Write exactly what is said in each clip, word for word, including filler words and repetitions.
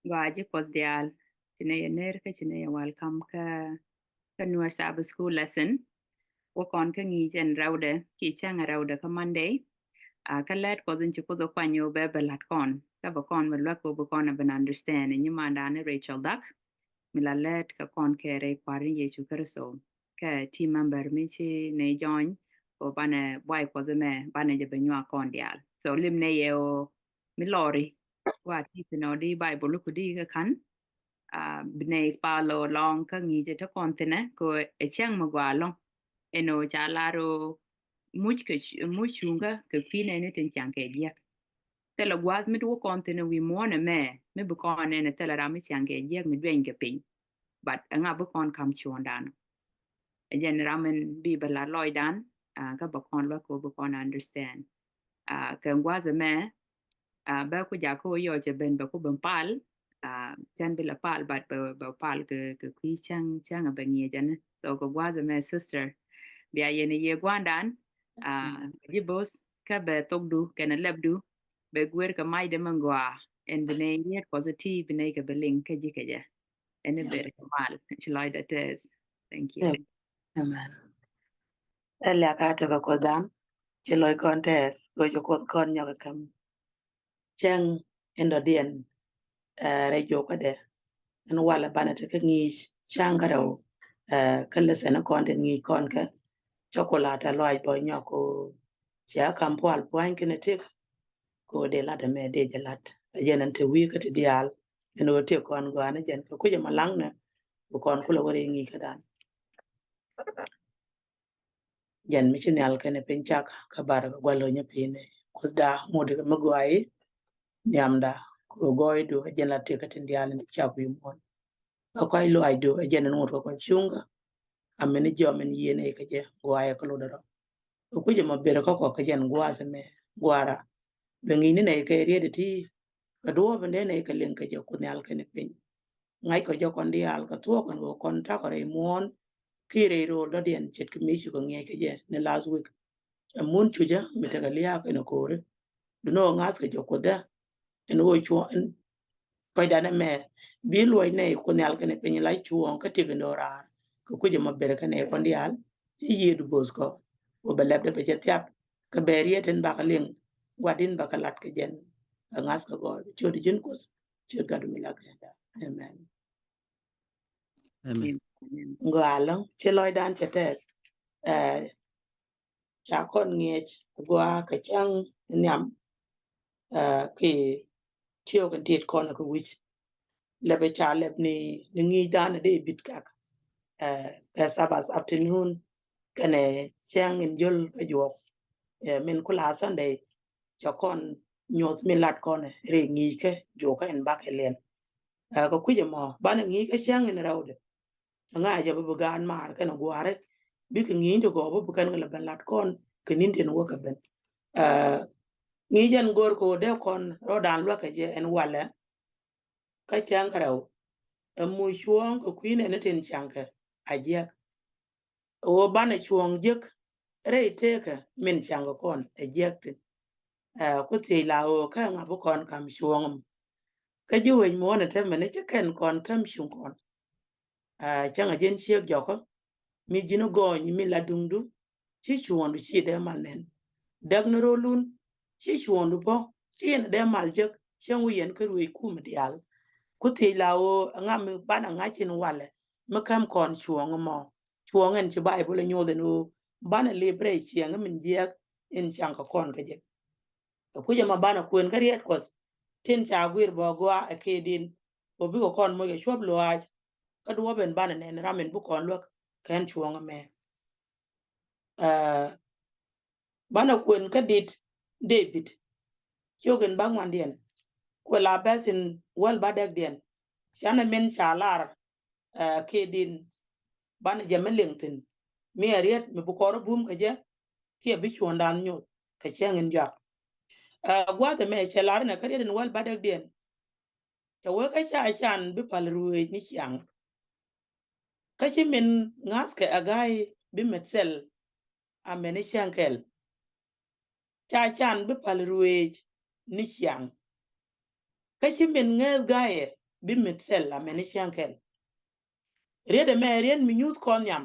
Gɔaa, ji̱ Kuɔth diaal. Ci nɛ yɛ ner kä ci nɛ yɛ welcome kä, kä Nuer Sabbath School lesson. Wä kɔn kä ŋi̱i̱c ɛn rɛwdɛ, ki cäŋ rɛwdɛ kä Monday. A, kä lɛt Kuɔth in ci Kuoth ɛ kuany ɔ bɛ bɛ lat kɔn. Kä bɛ kɔn bɛ luäk ɔ bɛ kɔn ɛ bɛ understand. Nyimandan ni Rachel Dak. Mi la lɛt kä kɔn kɛ rɛy Kua̱r ni Yecu Kritho. Kɛ team member mi ci nɛ join, ɔ banɛ buay Kuɔth mɛ, banɛ jɛ bɛ nyuak kɔn diaal. So lim nɛ yɛ ɔ mi lɔri. Wa ti thin ɔ di Bible ku di kä kan. A, bi nɛ follow along kä ŋi̱i̱c ɛ te kɔn thinɛ, kɛ ɛ cäŋ mi gɔaa ɛlɔ̱ŋ. Ɛn ɔ ca lar ɔ muc kɛ cu-, muc cuŋkä kɛ kui̱ nɛ ni tin ciaŋ kɛ jiɛk. Thilɛ gua̱a̱th mi ti wä kɔn thinɛ wi̱i̱ muɔ̱ɔ̱n ɛmɛ, mi bi kɔn nɛn ɛ thilɛ ram mi ciaŋ kɛ jiɛk mi dueny kɛ piny. But ɛŋa bi kɔn ka̱m cuɔ̱ɔ̱ŋdan? Ɛ jɛn ram in bi bɛ la lɔcdan, a, kä bɛ kɔn luäk kɛ wä bi kɔn understand. A, kɛ gua̱a̱th ɛmɛ, a, bɛ ku jakä wä yɔc ɛ ben bɛ ku ben pal, a, cɛn bi la pal, but bɛ, bɛ pal kɛ, kɛ kui̱ cäŋ, cäŋ ɛ bɛ ŋi̱eec ɛn. So kɛ gua̱a̱th ɛmɛ, sister, bia yɛn ɛ yɛ gua̱a̱ndan, a, ji̱ bo̱th kä bɛ thokdu kɛnɛ lɛpdu, bɛ guer kɛ macdɛ mɛ gɔaa, ɛn bi nɛ riet Kuɔth ti bi nɛ kɛ bɛ liŋ kä ji̱ kɛ jɛ. Ɛn ɛ ber kɛ mal, ci lɔcdɛ tɛth. Thank you. Amen. Ɛ liak a tekɛ Kuothdan, ci lɔc kɔn tɛth, kɛ ci Kuoth kɔn nyɔk ɛ käm. Cäŋ in dɔ̱diɛn, ɛ, rɛy juɔk kädɛ. Ɛn walɛ banɛ tekɛ ŋi̱i̱c cäŋ kä rɛw, ɛ, kä lesson kɔn tin ŋi̱i̱c kɔn kɛ. Cä ku la tɛ lɔac bä nyɔk ku cia ka̱m pual pua̱ny kɛnɛ tëk. Kɛ ɣöö dee lat ɛmɛ dee jɛ lat. Ɛ jɛn ɛn te wi̱i̱ kä ti diaal. Ɛn ɣöö tëk kɔn gɔaa ni jɛn kɛ kui̱c ɛmɔ laŋnɛ. Bi kɔn kulɛ wä rɛy ŋi̱i̱c kädan. Jɛn mi ci nhial kɛnɛ piny cak kä bar kɛ gua̱l ɣöö nyɛ pi̱i̱n ɛ Kuothda ŋot kɛ mi gɔaa i̱ nhiamda kɛ gɔɔydu ɛ jɛn la tëk kä tin diaal in cak wi̱i̱ muɔ̱ɔ̱n. Kä kɔc lɔaacdu ɛ jɛn in ŋot kɛ kɔc cuŋkä. Amäni jiɔam in yieen ɛ kɛ jɛ gɔaa ɛ kä lotdɛ rɔ. Kɛ kui̱c ɛmɔ ber kä kɔk kɛ jɛn gua̱a̱th ɛmɛ gua̱a̱ra. Bɛ ŋi̱i̱cni nɛy kɛ riet ɛ ti kɛ duɔ̱ɔ̱p in dee nɛy kɛ liŋ kɛ jɛ Kuoth nhial kɛnɛ piny. Ŋa̱ckɔ jɔkɔn diaal kɛ thuɔ̱k ɛn ɣöö kɔn ta̱kɔ rɛy muɔ̱ɔ̱n kiɛ rɛy rool dɔ̱diɛn ce̱tkɛ mi cikɔ ŋi̱eec kɛ jɛ ni last week. Ɛ mun cucä mi tekɛ lia̱a̱k ɛn ɛ ko̱ri. Duundɛ ɣöö ŋa̱thkɛ jɔk Kuothdä ɛn ɣöö cuɔ̱ɔ̱ŋ ɛn kɔcdan ɛmɛ bi luɔc nɛy Kuoth nhial kɛnɛ piny la cuɔ̱ɔ̱ŋ kä tiek in do̱raar. Kɛ kui̱c ɛmɔ ber kä nɛy kɔn diaal ci yiëëdu bo̱o̱thkɔ. Wä bɛ lɛpdɛ bɛ cɛ thiap kɛ bɛ riet in bakɛ liŋ gua̱din bakɛ lat kɛ jɛn. Kɛ ŋa̱thkɛ gɔɔy ciötdu ji̱n Kuoth. Ciöt Gatdu mi la kɛɛda. Amen. Amen. Gɔaa ɛlɔ̱ŋ, ci lɔcdan cɛ tɛth. Ɛ, ca kɔn ŋi̱eec gɔaa kɛ cäŋ nhiam, ɛ, kɛ tiöök in tit kɔn kɛ wi̱c. Lɛpɛ ca lɛp ni, ni ŋi̱i̱cdan dee bit kak. Ɛ, kɛ Sabbath afternoon kɛnɛ cäŋ in jöl kä juɔk. Ɛ, min kula Sunday ca kɔn nyuɔth min lat kɔn rɛy ŋi̱i̱c kä juɔk kä in bakɛ liɛn. Ɛ, kɛ kui̱c ɛmɔ banɛ ŋi̱i̱c kä cäŋ in rɛwdɛ. Ŋa̱cä bä bi gaan maar kɛnɛ gua̱a̱rä bikɛ ŋi̱i̱c ti gɔɔ bä bi kɛn kɛ lɛ ben lat kɔn kɛ ni̱n tin wä kɛ ben. Ɛ, ŋi̱i̱c ɛn go̱o̱r kɛ ɣöö dee kɔn rɔ̱dan luäk kɛ jɛ ɛn walɛ. Kä cäŋ kä rɛw ɛ muc cuɔ̱ɔ̱ŋ kɛ kui̱ nɛn ni tin caŋkɛ a jiäk. Ɣöö banɛ cuɔ̱ɔ̱ŋ jiäk rɛy tëëkä min caŋkɛ kɔn ɛ jiäk thi̱n. Ɛ, ku thiec la ɣöö kä ŋa̱ bi kɔn ka̱m cuɔ̱ɔ̱ŋ ɛmɔ. Kä ji̱ wec muɔ̱ɔ̱n ɛ tɛmɛ ni ci kɛn kɔn käm cuŋ kɔn. Ɛ, cäŋ a ji̱n ciek jɔkä mi ji̱n gɔɔny mi la duŋdu ci cuɔ̱ɔ̱ŋdu ci dee mal nɛn. Däk ni ro̱lun ci cuɔ̱ɔ̱ŋdu bä ci yɛn dee mal jek cäŋ wi̱i̱ yɛn kä ruëëc kumɛ diaal. Ku thiec la ɣöö ŋa mi banɛ ŋa̱c in walɛ mi käm kɔn cuɔ̱ɔ̱ŋ ɛmɔ. Cuɔ̱ɔ̱ŋ ɛn ci Baibol ɛ nyuɔth ɛn ɣöö banɛ lip rɛy ciɛŋ min jiääk in caŋ kɛ kɔn kɛ jɛ. Kɛ kui̱c ɛmɔ banɛ kuën kä riɛt Kuɔth tin ca guir bä gɔaa ɛ kɛ din. Ɣöö bikɛ kɔn moc kɛ cuɔ̱p luaac kä duɔ̱ɔ̱p ɛn banɛ nɛn ram in bi kɔn luäk kɛn cuɔ̱ɔ̱ŋ ɛmɛ. Ɛ, banɛ kuën kä dit David ciök in bäŋuandiɛn kuɛ la bɛ̈th in wäl bädäkdiɛn. Canɛ min ca lar, ɛ, kɛ din banɛ jɛ mi liŋ thi̱n mi ɛ riet mi bi kɔr bum kɛ jɛ kiɛ bi cuɔ̱ɔ̱ŋdan nyoth kɛ cäŋ in jɔak. Ɛ, gua̱a̱th ɛmɛ cɛ lar inɛ kä riet in wäl bädäkdiɛn. Cɛ wee kä ca can bi pal ruëëc ni ciaŋ. Kä ci min ŋa̱thkɛ a ga̱a̱y bi met thɛl amäni cäŋ kɛl. Ca can bi pal ruëëc ni ciaŋ. Kä ci min ŋäth ga̱a̱yɛ bi mith thil amɛn i̱ ciaŋ kɛl. Riet ɛmɛ riet mi nyuth kɔn nhiam.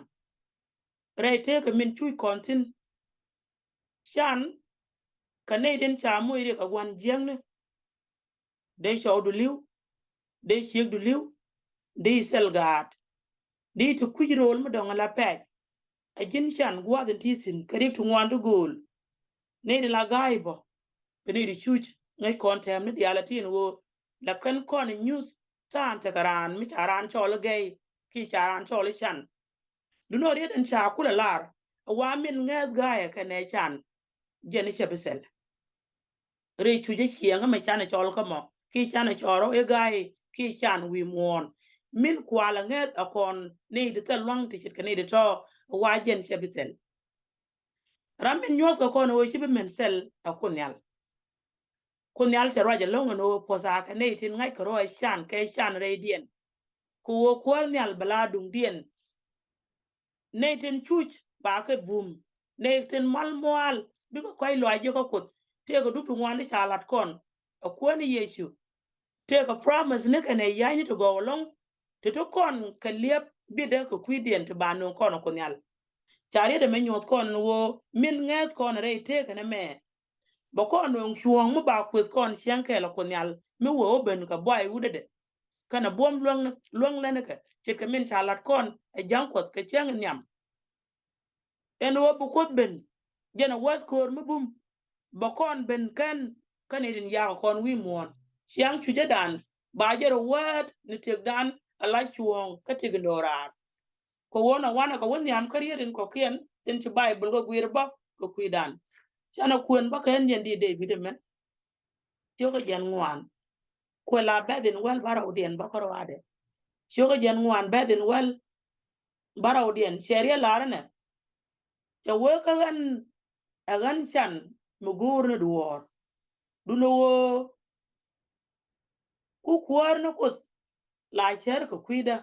Rɛy tëëkɛ min cuc kɔn thi̱n. Can kɛ nɛy tin ca moc riɛk a gua̱n jiäkni. Dee cɔwdu li̱w, dee ciekdu li̱w, dee thil gaat, dee ti kui̱c ro̱o̱l mi dɔ̱ŋ ala pɛc. A ji̱n can gua̱a̱th in ti thi̱n kɛ riɛk ti ŋuan ti gööl. Nɛy tin la ga̱a̱c bä kɛ nɛy ti cuc ŋäc kɔn tɛm ni diaal a tin ɣöö la kɛn kɔn nyuth ta̱a̱n tekɛ raan mi ca raan cɔl i̱ gɛy kiɛ ca raan cɔl i̱ can. Duno riet in ca kulɛ lar a wa min ŋɛth ga̱a̱cɛ kɛnɛ can. Jɛn i̱ cɛ bi thil. Rɛy cuc i̱ ciɛŋ mɛ can i̱ cɔl kä mɔ kiɛ can i̱ cɔl rɔ i̱ ga̱a̱c kiɛ can wi̱i̱ muɔ̱ɔ̱n. Min kual a ŋɛth a kɔn nɛy ti thil lua̱ŋ ti ce̱tkɛ nɛy ti tɔ̱ a wa jɛn cɛ bi thil. Ram min nyuɔ̱th kɛ kɔn ɣöö ci bi min thil a Kuoth Nhial. Kuoth Nhial cɛ ruac ɛlɔ̱ŋ ɛn ɣöö puɔ̱th a kɛ nɛy tin ŋa̱c kɛ rɔ ɛ can kɛ can rɛydiɛn. Kɛ ɣöö Kuäär Nhial bɛ la duŋdiɛn. Nɛy tin cuc ba kɛ bum, nɛy tin mal mual bikɛ kɔc lɔaac ji̱ kä Kuoth. Tëëkɛ dup ti ŋuan ti ca lat kɔn ɛ Kuäär ni Yecu. Tëëkɛ promise ni kɛnɛ ya̱cni ti gɔw ɛlɔ̱ŋ. Ti ti kɔn kɛ liɛp bitdä kɛ kui̱diɛn ti ba nööŋ kɔn ɛ Kuoth Nhial. Ca riet ɛmɛ nyuɔ̱th kɔn ɛn ɣöö min ŋɛth kɔn rɛy tëëkɛ nɛmɛ. Bɛ kɔn nööŋ cuɔ̱ɔ̱ŋ mi ba kueth kɔn ciɛŋ kɛɛl ɛ Kuoth Nhial mi wee wä ben kɛ buay wut dee. Kɛnɛ buɔ̱m luäŋ, luäŋ länikɛ ce̱tkɛ min ca la̱t kɔn ɛ ja̱ŋ Kuɔth kɛ ciɛŋ nhiam. Ɛn ɣöö bi Kuoth ben jɛn ɛ wäth köör mi bum. Bɛ kɔn ben kɛn kä nɛy tin yakä kɔn wi̱i̱ muɔ̱ɔ̱n. Ciaŋ cucädan ba jɛ rɔ wäät ni tëkdan ala cuɔ̱ɔ̱ŋ kä tëk in do̱raar. Kɛ ɣöö nɔ wanɛ kɛ wä nhiam kä riet in kɔ̱kiɛn tin ci Baibol kɛ guiir bä kɛ kui̱dan. Canɛ kuën bä kɛ ɛn yɛn di David ɛmɛ. Cio̱kä jɛn ŋuan. Kuɛ la bɛth in wäl bä rɛwdiɛn bä kä ruaadɛ. Cio̱kä jɛn ŋuan bɛth in wäl bä rɛwdiɛn cɛ riet lar ɛnɛ. Cɛ wee kä ɣän ɛ ɣän can mi go̱o̱r ni duɔ̱ɔ̱r. Duundɛ ɣöö ku Kuäär ni Kuoth la cär kɛ kui̱dä.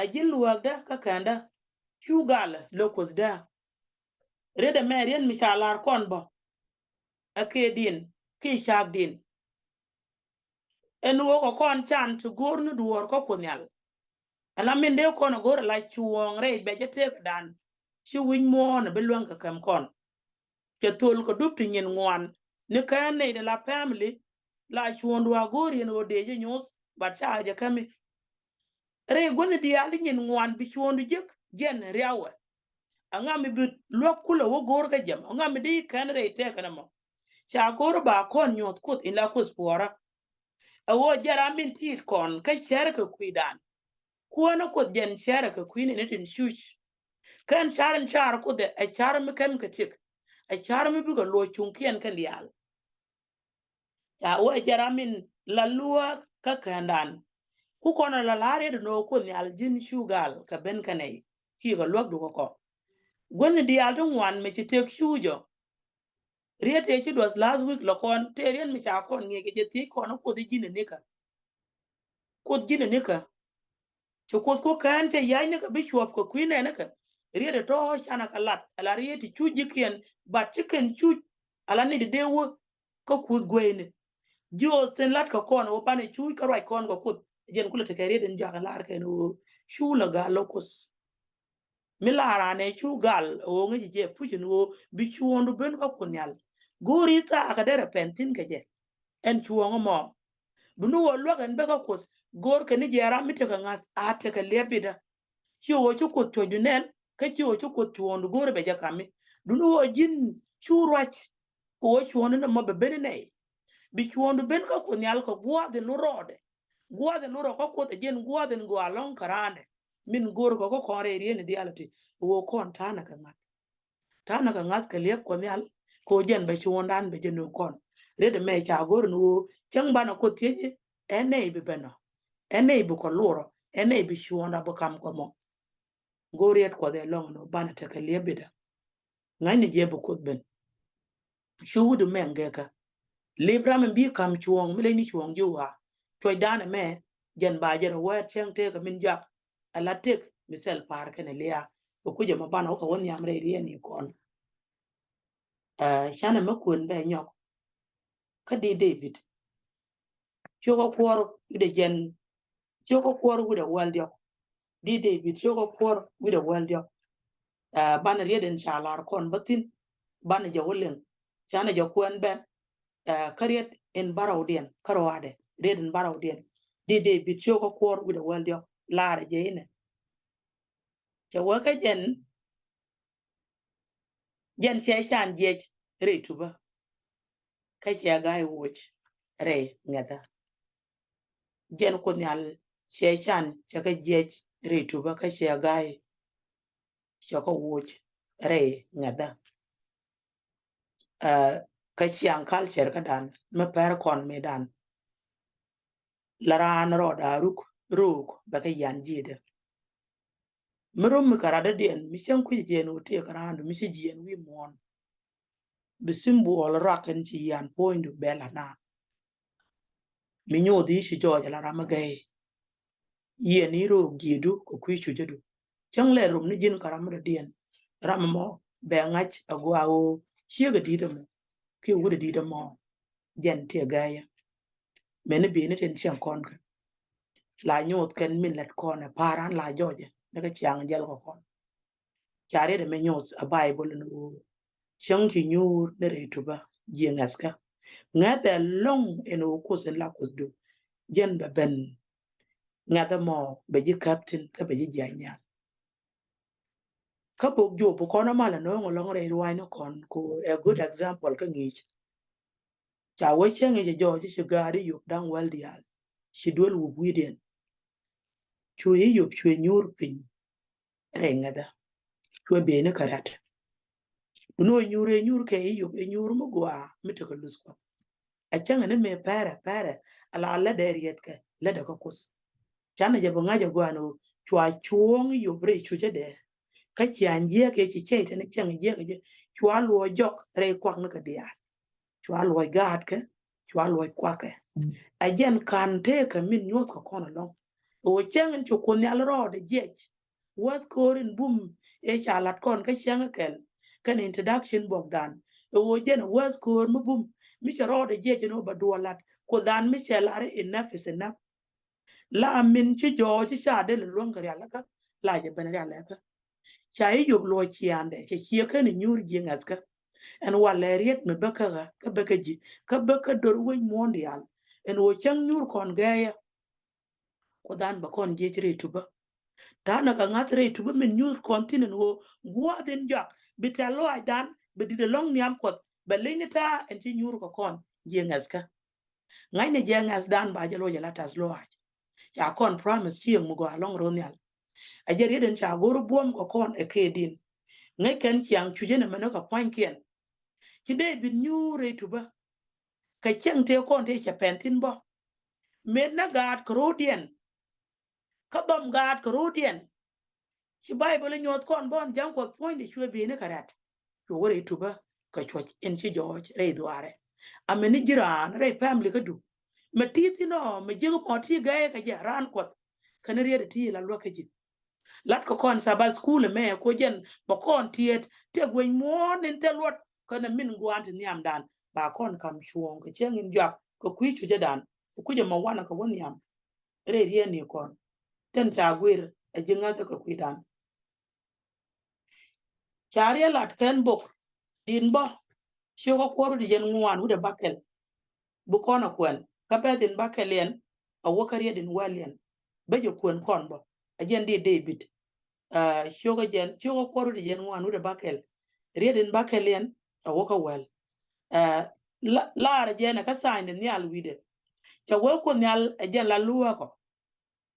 Ɛ ji̱n luääkdä kä kɛndä cu gal lö Kuothdä. Riet ɛmɛ riet mi ca lar kɔn bä ɛ kɛ din kiɛ cakdin. Ɛn ɣöö kɛ kɔn can ti go̱o̱r ni duɔ̱ɔ̱r kä Kuoth Nhial. Ɛn la min dee kɔn ɛ go̱o̱r ɛ la cuɔ̱ɔ̱ŋ rɛy bɛ jɛ tëëkdan ci wi̱c muɔ̱ɔ̱n ɛ bi luäŋ kɛ kɛm kɔn. Cɛ thol kɛ dup ti nyin ŋuan ni kään nɛy ti la family. La cuɔ̱ɔ̱ŋdu a go̱o̱r yɛn ɣöö dee jɛ nyuɔ̱th bat ca jɛ kämi. Rɛy guäni diaal ti nyin ŋuan bi cuɔ̱ɔ̱ŋdu jek jɛn riawɛ. Aŋa mi bi luäk kulɛ wä go̱o̱r kä jɛm aŋa mi di kɛn rɛy tɛkɛn ɛmɔ. Ca go̱o̱r ba kɔn nyuɔ̱th Kuoth in la Kuoth puɔ̱rä. Ɛ ɣöö jɛ ram min ti̱i̱t kɔn kä cärɛ kɛ kui̱dan. Kuäär ni Kuoth jɛn cärɛ kɛ kui̱ni ni tin cuc. Kɛn car in car Kuoth ɛ car mi kɛm kɛ tiek. Ɛ car mi bikɛ luɔc cuŋkiɛn kɛn diaal. Ca wee jɛ ram min la luäk kä kɛndan. Ku kɔn la la̱r yet nɔ Kuoth Nhial ji̱n cu gal kɛ ben kɛ nɛy kiɛ kɛ luäk dukɛ kɔ. Guäni diaal ti ŋuan mi ci tëk cu jɔ. Riet tëë ci duɔth last week lɔ kɔn tëë riet mi ca kɔn ŋi̱i̱c kɛ jɛ thiec kɔn Kuoth i̱ ji̱n ɛ nikä. Kuoth ji̱n ɛ nikä. Ci Kuoth ku kään cɛ ya̱c nikä bi cuɔp kɛ kui̱ nɛn nikä. Riet ɛ tɔ̱ canɛ kɛ lat ala riet ti cuc ji̱kiɛn bat ci kɛn cuc ala ni di dee wä kä Kuoth gueyni. Jiɔth thin lat kɛ kɔn wä banɛ cuc kä ruac kɔn kɛ Kuoth. Jɛn kulɛ tekɛ riet in juak in lar kɛn wä cu lɛ gal lɔ Kuoth. Mi la raan ɛ cu gal ɣöö ŋäci jɛ puc in ɣöö bi cuɔ̱ɔ̱ŋdu ben kä Kuoth Nhial. Go̱o̱ri thaak kɛ derɛ pɛn thi̱n kɛ jɛ. Ɛn cuɔ̱ɔ̱ŋ ɛmɔ. Duni ɣöö luäk ɛn bä kä Kuoth go̱o̱r kɛn ni jɛ ram mi tekɛ ŋa̱th a tekɛ liɛp bitdä. Ci ɣöö ci Kuoth cuɔ̱cdu nɛn kä ci ɣöö ci Kuoth cuɔ̱ɔ̱ŋdu go̱o̱r bɛ jɛ kami. Duni ɣöö ji̱n cu ruac kɛ ɣöö cuɔ̱ɔ̱ŋdu ni mɔ bɛ ben inɛy. Bi cuɔ̱ɔ̱ŋdu ben kä Kuoth Nhial kɛ gua̱a̱th in lu rɔɔdɛ. Gua̱a̱th in lu rɔ kä Kuoth ɛ ji̱n gua̱a̱th in gɔaa lɔ̱ŋ kɛ raandɛ. Min go̱o̱r kɛ kä kɔn rɛy rieni diaal ti ɣöö kɔn ta̱a̱nɛ kɛ ŋa̱th. Ta̱a̱nɛ kɛ ŋa̱th kɛ liɛp Kuɔth Nhial kɛ ɣöö jɛn bɛ cuɔ̱ɔ̱ŋdan bɛ jɛ nööŋ kɔn. Riet ɛmɛ ca go̱r ni ɣöö cäŋ banɛ Kuoth thiec ɛ nɛy bi ben ɔ. Ɛ nɛy bi kɔ lurɔ ɛ nɛy bi cuɔ̱ɔ̱ŋda bi kam kɔ mɔ. Go̱r riet Kuɔth ɛ lɔŋ ni ɣöö banɛ tekɛ liɛp bitdä. Ŋa̱cni jɛ bi Kuoth ben. Cu wut mɛŋ gɛkä. Lip ram in bi kam cuɔ̱ɔ̱ŋ mi leny ni cuɔ̱ɔ̱ŋ ji̱ ɣɔaa. Cuɔ̱cdan ɛmɛ jɛn ba jɛ rɔ wɛɛt cäŋ tëëkä min juak. Ala tëk mi thil pa̱a̱r kɛnɛ lia̱a̱ kɛ kucä ma banɛ wä kɛ wä nhiam rɛy riɛn ni kɔn. Ɛ canɛ mi kuën bɛ nyɔk. Kä di David. Ciökä Kuɔr wi̱cdɛ jiɛn, Ciökä Kuɔr wi̱cdɛ wäl diɔ̱k. Di David Ciökä Kuɔr wi̱cdɛ wäl diɔ̱k. Ɛ, banɛ riet in ca lar kɔn bä thi̱n, banɛ jɛ wä liŋ, canɛ jɛ kuɛn bɛn. Ɛ, kä riet in bärɔwdiɛn, kä ruaadɛ, riet in bärɔwdiɛn. Di David Ciökä Kuɔr wi̱cdɛ wäl diɔ̱k, lar jɛ inɛ. Cɛ wee kä jɛn, jɛn cɛ can jiɛc rɛy tupä, kä cɛ ga̱a̱c woc rɛy ŋɛthä. Jɛn Kuoth Nhial cɛ can cɛ kɛ jiɛc rɛy tupä, kä cɛ ga̱a̱c, cɛ kɛ woc rɛy ŋɛthä. Ɛ, kä ciaŋ culture kädan mi pɛr kɔn mëëdan. La raan rɔɔda ruk, ruk bɛ kɛ yian ji̱dɛ. Mi rom mi kɛ radädiɛn, mi cäŋ kui̱c jiɛn wä tiek kɛ raandu, mi ci jiɛn wi̱i̱ muɔ̱ɔ̱n. Bi symbol ruak in ci yian puɔ̱nydu bɛ la naath. Mi nyoth i̱ ci jɔɔc ala ram mi gɛy. Yiɛn i̱ ro̱o̱k ji̱du kɛ kui̱ cucädu. Cäŋ lɛ rom ni ji̱n kɛ ram mi dɔ̱diɛn. Ram mɔ bɛ ŋa̱c a gɔaa ɣöö ciek a di̱t ɛmɔ kiɛ wut a di̱t ɛmɔ. Jɛn ti a gɛyä. Mɛni bi̱i̱ni tin cieŋ kɔn kɛ la nyoth kɛn min lɛt kɔn ɛ pa̱a̱r an la jɔɔcɛ ni kɛ ciaŋ jɛl kɛ kɔn. Ca riet ɛmɛ nyoth a Baibol ɛn ɣöö cäŋ ci nyuur ni rɛy tupä jiɛ ŋɛthkä. Ŋɛth ɛlɔ̱ŋ ɛn ɣöö Kuoth in la Kuothdu. Jɛn bɛ ben ŋɛth ɛmɔ bɛ ji̱ käp thi̱n kä bɛ ji̱ jiac nhial. Kä bok Job kɔn amal anɔŋ alɔŋ rɛy ruaacni kɔn ku a good example kä ŋi̱i̱c. Ca wee cäŋ i̱ cɛ jɔɔc i̱ ci gaari Yop da̱ŋ wäl diaal ci duel wup wi̱i̱diɛn. Cu i̱ Yop cuɛ nyuur piny rɛy ŋäthä. Cuɛ bieyni kɛ rɛ̈t. Duno i̱ nyuur i̱ nyuur kɛ i̱ Yop i̱ nyuur mi gɔaa mi tekɛ luth Kuɔth. A cäŋ ni mëë pɛrɛ pɛrɛ ala lätdɛ rietkɛ lätdɛ kä Kuoth. Canɛ jɛ bi ŋa̱c a gɔaa ni ɣöö cua cuɔ̱ɔ̱ŋ i̱ Yop rɛy cucädɛ. Kä ciaŋ jiäk ëë ci cɛy tɛn cäŋ jiäk jɛ cua luɔc jɔk rɛy kuakni kɛ diaal. Cua luɔc gaatkɛ, cua luɔc kuakɛ. A jɛn ka̱n tëëkɛ min nyuɔ̱thkɛ kɔn ɛlɔ̱ŋ. Ɣöö cäŋ in ci Kuoth Nhial rɔɔdɛ jiɛc. Wäth köör in bum ëë ca lat kɔn kä cäŋ kɛl kɛn introduction buɔkdan. Ɣöö jɛn wäth köör mi bum mi cɛ rɔɔdɛ jiɛc in ɣöö bɛ duɔl lat Kuothdan mi cɛ lar i̱ enough is enough. La min ci jɔɔc i̱ ca dee lɛ luäŋ kɛ rialikä la jɛ ben rialikä. Ca i̱ Yop luɔc ciaaŋdɛ cɛ ciɛ kɛn i̱ nyuur ji̱ ŋäthkä. Ɛn walɛ riet mi bä kä ɣä kä bä kä ji̱ kä bä kä dor wec muɔ̱ɔ̱n diaal. Ɛn ɣöö cäŋ nyuur kɔn gɛɛyä. Kuothdan bɛ kɔn jiɛc rɛy tupä. Ta̱a̱nä kɛ ŋa̱th rɛy tupä min nyuur kɔn thi̱n ɛn ɣöö gua̱a̱th in jɔak bi tɛ̈th lɔaacdan bi di̱t ɛlɔ̱ŋ nhiam Kuɔth bɛ leny ni ta̱a̱ ɛn ci nyuur kɛ kɔn jiɛ ŋäthkä. Ŋa̱cnɛ jɛ ŋa̱thdan ba jɛ loc ala ta̱th lɔaac. Ca kɔn promise cieŋ mi gɔaa ɛlɔ̱ŋ ro̱o̱ nhial. A jɛ riet in ca go̱r buɔ̱m kɛ kɔn ɛ kɛ di̱n. Ŋäc kɛn ciaŋ cuc ɛn ɛmɛn kä pua̱nykiɛn. Ci David nyuur rɛy tupä. Kɛ cieŋ tëë kɔn tëë cɛ pɛn thi̱n bä. Met nä gaat kɛ ro̱o̱diɛn. Kä dhɔm gaat kɛ ro̱o̱diɛn. Ci Baibol i̱ nyuɔ̱th kɔn bä ɛn ja̱ŋ Kuɔth puɔ̱nydɛ cuɛ bieyni kɛ rɛ̈t. Cuɛ wä rɛy tupä kɛ cuɔ̱c in ci jɔɔc rɛy dhuaarɛ. Amɛni ji̱ raan rɛy family kädu. Mɛ ti̱i̱th inɔ mɛ ji̱k mɔ ti gɛɛyä kɛ jɛ raan Kuɔth. Kɛn riet iti la luäk kä ji̱. Lat kɛ kɔn Sabbath school ɛmɛ kuɔ jɛn bɛ kɔn tiɛɛt tëk wec muɔ̱ɔ̱n in te luɔt kɛn ɛ min gua̱a̱n ti nhiamdan. Ba kɔn ka̱m cuɔ̱ɔ̱ŋ kɛ cäŋ in juak kɛ kui̱ cucädan kɛ kui̱c ɛmɔ wanɛ kɛ wä nhiam. Rɛy riet ni kɔn tin ca guir ɛ ji̱ ŋäthä kɛ kui̱dan. Ca riet lat kɛn bok di̱n bä. Ciökä Kuɔr wi̱cdɛ jiɛn ŋuan wi̱cdɛ bäkɛl. Bi kɔn ɛ kuɛn kä pɛth in bäkɛl yɛn a wä kä riet in wäl yɛn. Bä jɛ kuɛn kɔn bä a jɛn di David. Ɛ, ciökä jɛn, Ciökä Kuɔr wi̱cdɛ jiɛn ŋuan wi̱cdɛ bäkɛl. Riet in bäkɛl yɛn a wä kä wäl. Ɛ, la, lar jɛn ɛ kä tha̱a̱ŋ di nhial wi̱cdɛ. Cɛ wee Kuoth Nhial ɛ jɛn la luäkɔ.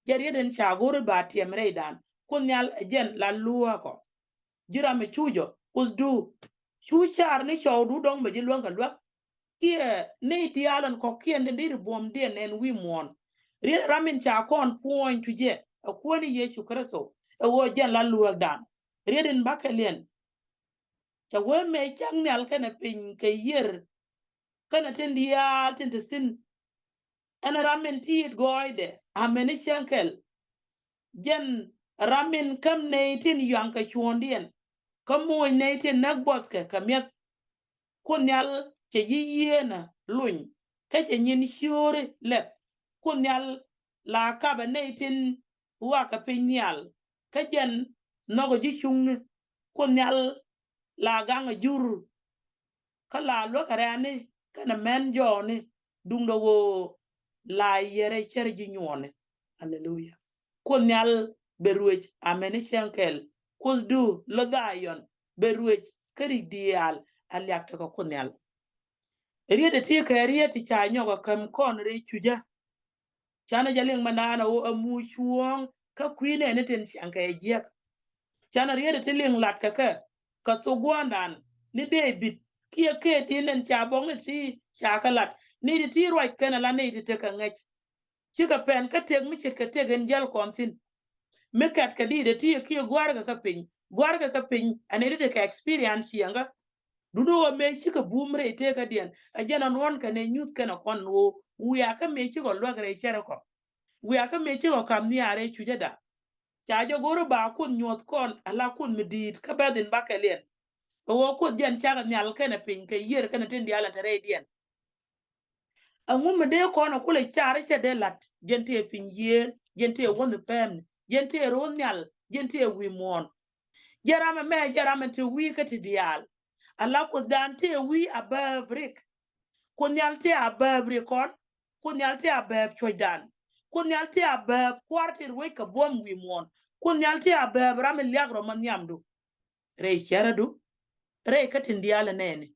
Jɛ riet in ca go̱r i̱ ba tiɛm rɛydan. Kuoth Nhial ɛ jɛn la luäkɔ. Ji̱ ram mi cu jɔ Kuothdu. Cu car ni cɔwdu dɔ̱ŋ bɛ ji̱ luäŋ kɛ luäk. Kiɛ ni diaal ɛn kɔ̱kiɛn tin deri buɔ̱mdiɛn ɛn wi̱i̱ muɔ̱ɔ̱n. Riet ram in ca kɔn puɔ̱ny cu jɛ ɛ Kuäär ni Yecu Kritho. Ɛ ɣöö jɛn la luäkdan. Riet in bäkɛl yɛn. Cɛ wee mëë cak nhial kɛnɛ piny kɛ yiër. Kɛnɛ tin diaal tin te thi̱n. Ɛn ram in ti̱i̱t gɔɔydɛ amäni cäŋ kɛl. Jɛn ram in käm nɛy tin yɔaŋ kɛ cuɔ̱ɔ̱ŋdiɛn. Kä moc nɛy tin näk buɔthkɛ kɛ mi̱eth. Kuoth Nhial cɛ ji̱ yieenä luny kä cɛ nyin ciööri lɛp. Kuoth Nhial la kapɛ nɛy tin wakɛ piny nhial, kä jɛn nhɔkɛ ji̱ cuŋni. Kuoth Nhial la gaŋɛ jur, kä la luäkɛ rɛ̈ni kɛnɛ män jɔɔni, duundɛ ɣöö la yiɛrɛ cär ji̱ nyuɔɔni. Aleluya. Kuoth Nhial bɛ ruëc, amɛn i̱ cäŋ kɛl. Kuothdu lɔ Dhayɔn bɛ ruëc kä ri̱c diaal, a liak tekɛ Kuoth Nhial. Riet ɛ ti kɛ riet ti ca nyɔk ɛ käm kɔn rɛy cucä. Canɛ jɛ liŋ mɛ naan ɛ ɣöö ɛ muc cuɔ̱ɔ̱ŋ kä kui̱ nɛɛni tin ciaŋ kɛ jiäk. Canɛ riet ɛ ti liŋ lat kɛ kɛ, kɛ thok gua̱a̱ndan ni Dee-bid kiɛ kɛɛt tin nɛn ca buɔ̱k ni ti ca kɛ lat ni ti ti ruac kɛn ala ni ti tekɛ ŋäc. Cikɛ pɛn kä tëk mi ce̱tkɛ tëk in jäl kɔn thi̱n. Mi kɛtkɛ di̱i̱t ɛ ti kiɛ gua̱rkɛ kä piny, gua̱rkɛ kä piny, ɛn ɛ ti tekɛ experience ciɛŋkä. Duundɛ ɣöö mëë cikɛ bum rɛy tëkädiɛn, ɛ jɛn ɛ nuɔ̱n kɛnɛ nyuth kɛnɛ kɔn ɣöö wiakä mëë cikɛ luäk rɛy cärɛ kɔ. Wiakä mëë cikɛ ka̱m nhiaar rɛy cucäda. Ca jɛ go̱r i̱ ba Kuoth nyuɔ̱th kɔn ala Kuoth mi di̱i̱t kä bɛ̈th in bakɛliɛn. Ɛ ɣöö Kuoth jɛn cakɛ nhial kɛnɛ piny kɛ yiër kɛnɛ tin diaal ɛn te rɛydiɛn. Ɛŋu mi dee kɔn ɛ kulɛ car i̱ cɛ dee la̱t, jɛn tëë piny yiëër, jɛn tëë wänh pɛmni, jɛn tëë ro̱o̱n nhial, jɛn tëë wi̱i̱ muɔ̱ɔ̱n. Jɛ ram ɛmɛ jɛ ram ɛn te wi̱i̱ kä ti diaal. Ala Kuothdan tëë wi̱i̱ abääp rik. Kuoth Nhial tëë abääp rik kɔn. Kuoth Nhial tëë abääp cuɔ̱cdan. Kuoth Nhial tëë abääp kua̱r ti ruec kɛ buɔ̱m wi̱i̱ muɔ̱ɔ̱n. Kuoth Nhial tëë abääp ram in liak rɔ ma nhiamdu. Rɛy cärädu, rɛy kä tin diaal ɛ nɛɛni.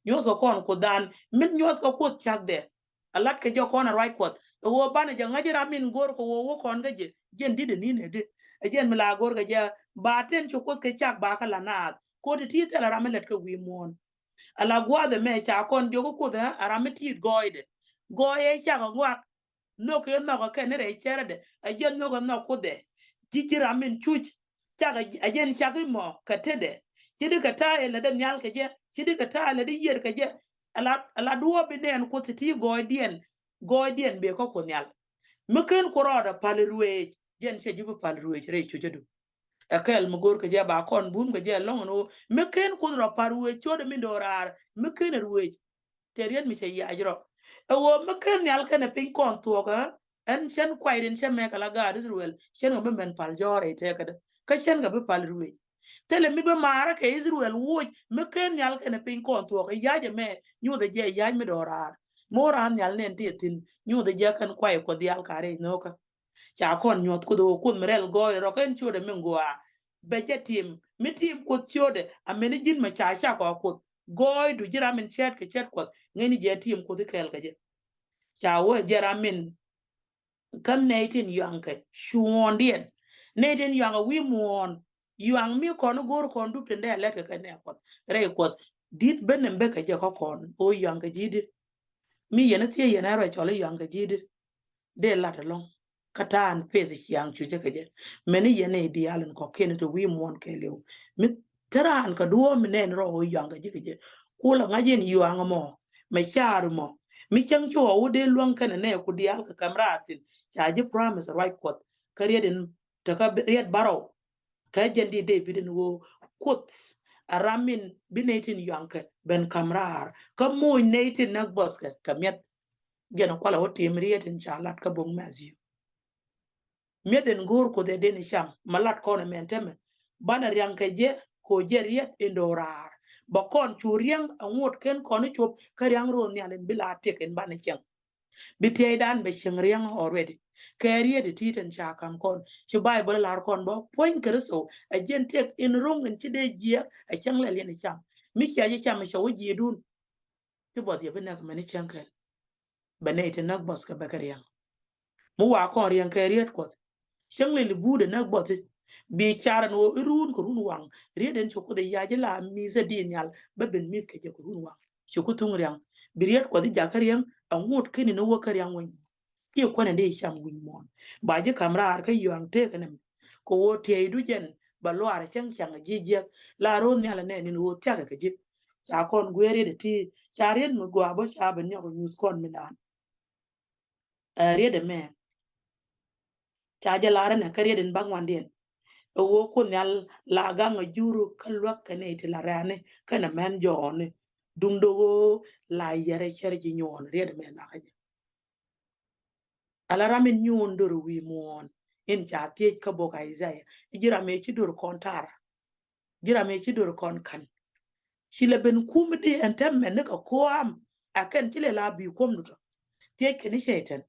Nyuɔ̱thkɛ kɔn Kuothdan, min nyuɔ̱thkɛ Kuoth cakdɛ. A latkɛ jɛ kɔn a ruac Kuɔth. Ɛ ɣöö banɛ jɛ ŋa̱c ram min go̱o̱r kɛ ɣöö wä kɔn kä jɛ, jɛn di̱t ɛ ni̱n ɛ di. Ɛ jɛn mi la go̱o̱r kɛ jɛ, ba tin ci Kuoth kɛ cak ba kä la naath. Ko̱ti ti thilɛ ram mi lät kɛ wi̱i̱ muɔ̱ɔ̱n. A la gua̱a̱th ɛmɛ ca kɔn jiök kä Kuoth ɛ, a ram mi ti̱i̱t gɔɔydɛ. Gɔɔy ɛ cak ɛ ŋɔak. Nhök kɛ nhɔk ɛ kɛn ni rɛy cärädɛ, ɛ jɛn nhök ɛ nhɔk Kuothɛ. Ji̱ ji̱ ram min cuc, cak ɛ jɛn cak imɔ kɛ tetdɛ. Ci di kɛ ta̱a̱ ɛ lätdɛ nhial kɛ jɛ, ci di kɛ ta̱a̱ ɛ lätdɛ yiër kɛ jɛ. Ala, ala duɔ̱ɔ̱p bi nɛɛn Kuoth ti gɔɔydiɛn, gɔɔydiɛn bee kä Kuoth Nhial. Mi ken ku rɔɔdɛ pal ruëëc, jɛn cɛ ji̱ bi pal ruëëc rɛy cucädu. Ɛ kɛl mi go̱o̱r kɛ jɛ ba kɔn bum kɛ jɛ ɛlɔ̱ŋ ɛn ɣöö mi ken Kuoth rɔ pal ruëëc codɛ min do̱raar, mi ken ɛ ruëëc. Tëë riet mi cɛ yac rɔ. Ɛ ɣöö mi ken nhial kɛnɛ piny kɔn thuɔ̱k ɛ, ɛn cɛn kuay rin cɛ mɛk ala gaat Israel, cɛn kɛ bi mɛn pal jɔɔr ɛ tëëkädä. Kä cɛn kɛ bi pal ruëëc. Thilɛ mi bi maarä kɛ Israel woc, mi ken nhial kɛnɛ piny kɔn thuɔ̱k ɛ yac ɛmɛ, nyuuthɛ jɛ yac mi do̱raar. Mi wä raan nhial nɛn ti thi̱n, nyuuthɛ jɛ kɛn kuay Kuɔth diaal ka rɛy nhökä. Ca kɔn nyuɔ̱th Kuoth ɣöö Kuoth mi rɛl gɔɔydɛ rɔ kɛn ciötdɛ min gɔaa. Bɛ jɛ tim, mi tim Kuoth ciötdɛ, amɛni ji̱n mɛ ca cak ɔ Kuoth. Gɔɔydu ji̱ ram min cɛɛt kɛ cɛɛt Kuɔth, ŋäcni jɛ tim Kuoth i̱ kɛɛl kɛ jɛ. Ca wee jɛ ram min käm nɛy tin yuaŋkɛ cuɔ̱ɔ̱ŋdiɛn. Nɛy tin yuaŋkɛ wi̱i̱ muɔ̱ɔ̱n. Yuaŋ mi kɔn i̱ go̱o̱r kɔn dup tin dee a lɛt kɛ kɛ nɛ Kuɔth. Rɛy Kuɔth. Di̱t ben nɛm bek kɛ jɛ kä kɔn. Ɣöö yuaŋkɛ ji̱ di. Mi yɛn i̱ thiec yɛn ɛ ruac cɔl i̱ yuaŋkɛ ji̱ di. Dee lat ɛlɔ̱ŋ. Kä ta̱a̱n peth ciaŋ cucä kɛ jɛ. Mɛn i̱ yɛn i̱ diaal in kɔ̱kiɛn i̱ te wi̱i̱ muɔ̱ɔ̱n kɛɛliw. Mi te raan kɛ duɔ̱ɔ̱p mi nɛn rɔ ɣöö yuaŋ kɛ ji̱ kɛ jɛ. Kulɛ ŋa̱c in yuaŋ ɛmɔ. Mɛ caar ɛmɔ. Mi cäŋ ci ɣɔw wä dee luäŋ kɛnɛ nɛ ku diaal kɛ ka̱m raar thi̱n. Ca ji̱ promise ruac Kuɔth. Kä riet in tekä riet bärɔw. Kä jɛn di David in ɣöö Kuoth a ram min bi nɛy tin yuaŋkɛ ben ka̱m raar. Kä moc nɛy tin näk bɔthkɛ kɛ mi̱eth. Jɛn kualɛ wä tim riet in ca lat kä bo̱k Matthew. Mi̱eth in go̱o̱r Kuoth ɛ den i̱ cam, ma lat kɔn ɛmɛn tɛmɛ. Banɛ riaŋ kɛ jɛ, ko jɛ riet in do̱raar. Ba kɔn cu riaŋ aŋot ken kɔn i̱ cop, kä riaŋ ro̱o̱n nhial in bi la tiek in banɛ cieŋ. Bi tiɛydan bɛ cieŋ riaŋ already. Kɛ riet i̱ ti̱i̱t in ca ka̱m kɔn. Ci Baibol lar kɔn bä, puɔ̱ny Kritho, ɛ jɛn tiek in ro̱ŋ in ci dee jiɛk, ɛ cäŋ lɛl yɛn i̱ cam. Mi cia jɛ cam, ɛ cɛ wä jiɛkdun. Ci buɔth yɛ bi näk mɛn i̱ cäŋ kɛl. Bɛ nɛy ti näk buɔth kɛ bɛ kɛ riaŋ. Mi wa kɔn riaŋ kɛ riet Kuɔth. Cäŋ lili buudɛ näk buɔthi. Bi car ɛn ɣöö i̱ ruun kɛ run waŋ. Riet ɛn ci Kuoth i̱ yac i̱ la mi̱th ɛ di̱i̱t nhial bä ben mi̱th kɛ jɛ kɛ run waŋ. Ci ku thuŋ riaŋ. Bi riet Kuɔth i̱ jakä riaŋ aŋot keni ni wä kä riaŋ weny. Kiɛ kuɛn ɛn dee cam wi̱ny muɔ̱ɔ̱n. Ba ji̱ ka̱m raar kä yuaŋ tëëk ɛn ɛm. Kɛ ɣöö tiɛydu jɛn ba luaar ɛ cäŋ caŋ ɛ ji̱ jiäk. La ro̱o̱n nhial ɛnɛ ni ɣöö thia̱kɛ kɛ ji̱. Ca kɔn guiɛɛr riet ɛ ti. Ca riet mi gɔaa bä ca ben nyɔk ɛ nyuuth kɔn mi naan. Ɛ riet ɛmɛ. Ca jɛ lar ɛnɛ kä riet in bäŋuandiɛn. Ɛ ɣöö Kuoth Nhial la gaŋ ɛ jur kä luäk kɛ nɛy ti la rɛ̈ni kɛnɛ män jɔɔni. Duundɛ ɣöö la yɛrɛ cär ji̱ nyuɔɔn riet ɛmɛ nakä jɛ. Ala ram in nyuun dor wi̱i̱ muɔ̱ɔ̱n in ca thiec kä bok Isaiah. Ji̱ ram ëë ci dor kɔn tara. Ji̱ ram ëë ci dor kɔn ka̱n. Ci lɛ ben kum di ɛn tɛmɛ ni kɛ koam. Ɛ kɛn ci lɛ la bi kuɔm dutɔ. Thiec kɛn i̱ cɛytɛn.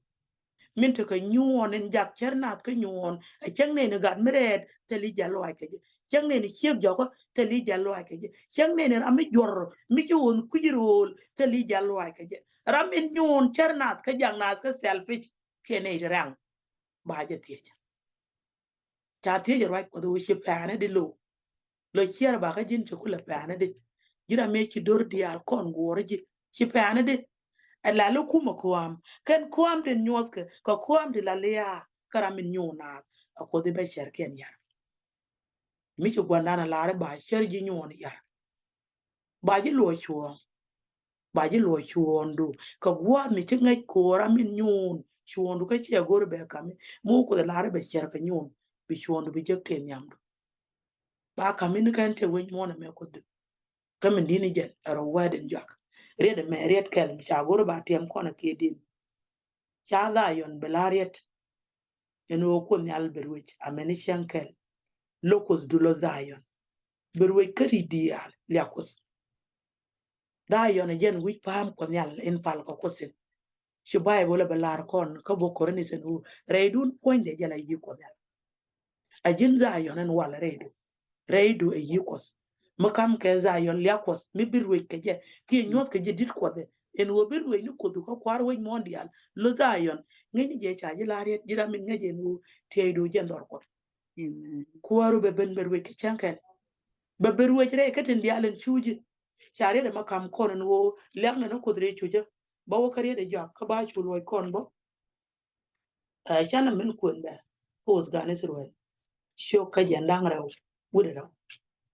Min tekɛ nyuɔ̱ɔ̱n in jak cär nath kä nyuɔ̱ɔ̱n. Ɛ cäŋ nɛy ni gat mi rɛɛt thil i̱ jɛ luaac kɛ jɛ. Cäŋ nɛy ni ciek jɔkä thil i̱ jɛ luaac kɛ jɛ. Cäŋ nɛy ni ram mi juɔr mi ci ɣöönh kui̱c ro̱o̱l thil i̱ jɛ luaac kɛ jɛ. Ram in nyuɔ̱ɔ̱n cär nath kä jak nath kä selfish. Kiɛ nɛy ti rɛŋ. Ba jɛ thiec. Ca thiec ruac Kuɔth ɣöö ci pɛ̈ɛ̈ni di lo̱w. Lɔ ciɛɛr bakä ji̱n ci kulɛ pɛ̈ɛ̈ni di. Ji̱ ram mëë ci do̱r diaal kɔn guɔ̱ɔ̱r ji̱ ci pɛ̈ɛ̈ni di. Ɛ lali kumɛ kua̱a̱m kɛn kua̱a̱m tin nyuɔ̱thkɛ kɛ kua̱a̱m ti la lia̱a̱ kä ram in nyuun naath. Ɛ Kuoth i̱ bɛ cɛrkiɛn yar. Mi ci gua̱ndan a lar i̱ ba cär ji̱ nyuun yar. Ba ji̱ luɔc cuɔ̱ɔ̱ŋ. Ba ji̱ luɔc cuɔ̱ɔ̱ŋdu kɛ gua̱a̱th mi ci ŋäc ko̱o̱ra min nyuun cuɔ̱ɔ̱ŋdu kä ciɛ go̱r bɛ kami mi wä Kuoth lar i̱ bɛ cär kɛ nyuun bi cuɔ̱ɔ̱ŋdu bi jek tëë nhiamdu. Ba kami ni kɛn tëë wec muɔ̱ɔ̱n ɛmɛ Kuothdu. Kä min di̱t ni jɛn ɛ rɔ wɛɛt in juak. Riɛt ɛmɛ riɛt kɛl mi ca go̱r ba tiɛm kɔn ɛ kiɛ di̱n. Ca Dhayɔn bi la riɛt. Ɛn ɣöö Kuoth Nhial bi ruec amäni cäŋ kɛl. Lo̱k Kuothdu lɔ Dhayɔn. Bi ruec kä ri̱c diaal liak Kuoth. Dhayɔn ɛ jɛn wi̱c pa̱a̱m Kuɔth Nhial in pal kɛ Kuoth in. Ci Baibol ɛ bi lar kɔn kä bok Korinth in wu rɛydun puɔ̱nydɛ jɛ la yi̱ Kuɔth Nhial. A ji̱n Dhayɔn ɛn wal rɛydu. Rɛydu ɛ yi̱ Kuɔth. Mi kam kɛ Dhayɔn liak Kuɔth mi bi ruec kɛ jɛ kiɛ nyuɔ̱th kɛ jɛ di̱t Kuɔth ɛ. Ɛn wu bi ruec ni Kuothdu kä kua̱r wec muɔ̱ɔ̱n diaal. Lo Dhayɔn ŋäcni jɛ ca ji̱ la riɛt ji̱ ram in ŋäc ɛn wu tiɛydu jɛ dhɔr Kuɔth. Kuäär wu bɛ ben bɛ ruec kɛ cäŋ kɛl. Bɛ ben ruec rɛy kä tin diaal in cu ji̱. Ca riet ɛmɛ kam kɔn in ɣöö liak nɛn ɛ Kuoth rɛy cucä. Ba wä kä riet ɛ jɔak kä ba cu luɔc kɔn bä. Ɛ canɛ min kuën bɛ kä Ɣöth gan Israel. Ciök kä jiɛn da̱ŋ rɛw wi̱cdɛ rɛw.